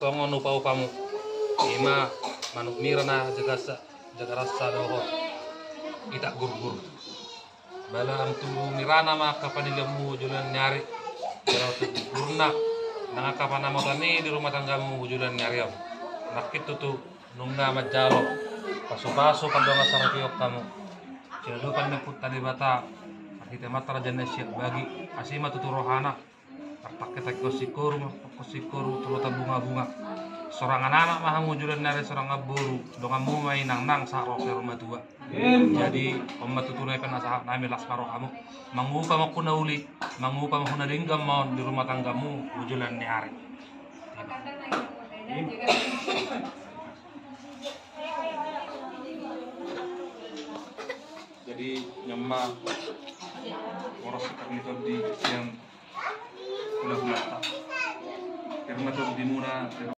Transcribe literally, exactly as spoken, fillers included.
Songon upa-upamu, ima manuk mira na jagarsa, jagarsa dohot itak gurgur. Bala angka mirana ma angka panilionmu joloan ni ari. Jala tu gurgurna nang angka panamotan i di rumah tanggamu joloan ni ari on. Nangkin tutu nunga manjalo pasu-pasu pardongan saripeon hamu. Siadopan ni Ompunta Debata, marhite ma raja na siap bagi, asi ma tutu rohana. Tartangke-tangkehon singkoru, martongkon singkoru tu lota bunga-bunga. Sorangan anak ma hamu joloan ni ari, sorangan boru, donganmu ma i nang nang sahat ro sian rumah tua. Jadi on ma tutu na i pinasahat nami, las ma rohamu. Mangupa ma angka na uli, mangupa ma angka na denggan ma on di rumah tanggamu joloan ni ari. Jadi nyamma boras sekar ni tondi sian hula-hulanta. Terima tondimuna.